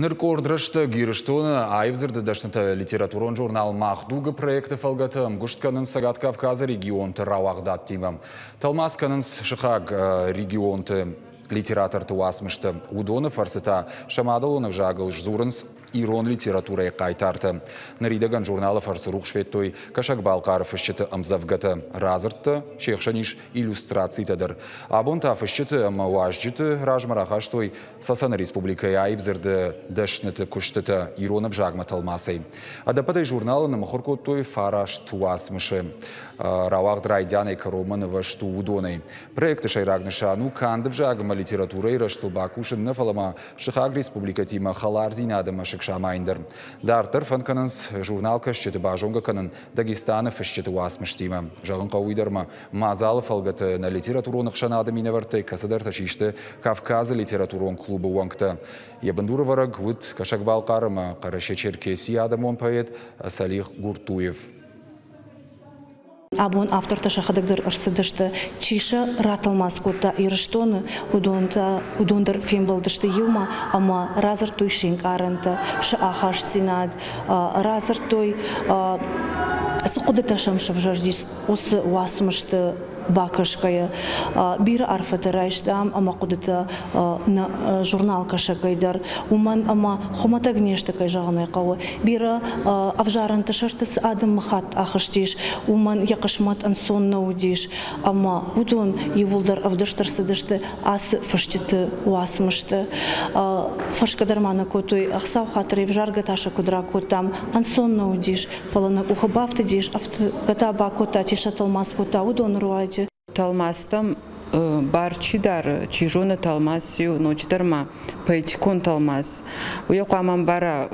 Ныр къорд рӕстӕг Ирыстоны аив дзырды дӕснытӕ литературон журнал «Мах дуг»-ы проекты фӕлгӕты ӕмгуыст кӕнынц Цӕгат Кавказы регионты рауагъдадтимӕ. Тӕлмац кӕнынц сыхаг регионты литераторты уацмыстӕ. Уыдоны фӕрцы та сӕ мадӕлон ӕвзагыл сдзурынц ирон литературӕйы хъайтартӕ. Ныридӕгӕн журналы фӕрцы рухс федтой Кӕсӕг-Балхъары фысджыты ӕмдзӕвгӕтӕ, радзырдтӕ, се хсӕн ис иллюстрацитӕ дӕр. Абон та фысджыты ӕмӕ уазджыты размӕ рахастой Цӕцӕны республикӕйы аив дзырды дӕсныты куыстытӕ ирон ӕвзагмӕ тӕлмацӕй. Ӕдӕппӕтӕй журналы ныммыхуыр кодтой фараст уацмысы. Рауагъд райдианӕй кӕронмӕ нывӕзт у уыдонӕй. Проекты сӕйраг нысан у канд ӕвзаг ӕмӕ литературӕйы рӕзтыл бакусын нӕ, фӕлӕ ма сыхаг республикӕтимӕ хӕлардзинады мӕсыг самайын дӕр. Дарддӕр фӕнд кӕнынц журналкӕсджыты базонгӕ кӕнын Дагестаны фысджыты уацмыстимӕ. Зӕгъын хъӕуы уый дӕр ма, мадзалы фӕлгӕты нӕ литературон ӕхсӕнады минӕвӕрттӕй кӕцыдӕртӕ систы Кавказы литературон клубы уӕнгтӕ. Йӕ бындурӕвӕрӕг уыд Кӕсӕг-Балхъар ӕмӕ Хъӕрӕсе-Черкесийы адӕмон поэт Салих Гуртуев. Абон автортӕ сӕхӕдӕг дӕр ӕрцыдысты, чи сӕ ратӕлмац кодта Ирыстоны, уыдон та уыдон дӕр фембӕлдысты иумӕ ӕмӕ радзырдтой се нкъарӕнтӕ, сӕ ахастдзинад, радзырдтой, цы хъуыдытӕ сӕм сӕвзӕрдис, уыцы уацмысты бакӕсгӕйӕ. Бирӕ арфӕтӕ райстам ӕмӕ хъуыдытӕ нӕ журналкӕсӕгӕй дӕр, уымӕн ӕмӕ хуымӕтӕг не сты, кӕй зӕгъын ӕй хъӕуы. Бирӕ ӕвзарӕнты сӕрты цы адӕмыхатт ахызтис, уымӕн йӕ хъысмӕт ӕнцон нӕ уыдис, ӕмӕ уыдон иууылдӕр ӕвдыст ӕрцыдысты ацы фысджыты уацмысты. Фӕрсгӕ дӕр ма нӕ кодтой, ӕхсӕв хатырӕй ӕвзаргӕ та сӕ куыд ракодтам, ӕнцон нӕ уыдис, фӕлӕ нӕ къухы бафтыдис, ӕфтгӕ та бакодта, чи сӕ тӕлмац кодта, уыдоны руаджы. Тӕлмацтӕм бар чи дары, чи зоны тӕлмац иу, ноджыдӕр ма поэтикон тӕлмац. Уый хъуамӕ ӕмбара,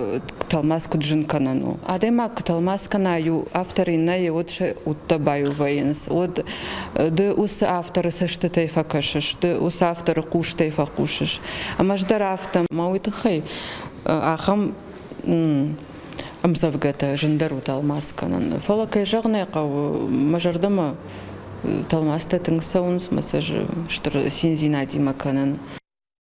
тӕлмац куыд зын кӕнӕн у. Адӕймаг куы тӕлмац кӕна иу автор иннӕйы, уӕд сӕ удтӕ баиу вӕййынц. Уӕд ды уыцы авторы цӕстытӕй фӕкӕсыс, ды уыцы авторы хъустӕй фӕхъусыс. Ӕмӕ ӕз дӕр афтӕ. Мӕ уый тыххӕй ахӕм ӕмдзӕвгӕтӕ зындӕр у тӕлмац кӕнын. Фӕлӕ, кӕй зӕгъын ӕй хъӕуы, мӕ зӕрдӕмӕ тӕлмацтӕ тынг цӕуынц, мӕ сӕ стыр циндзинадимӕ кӕнын.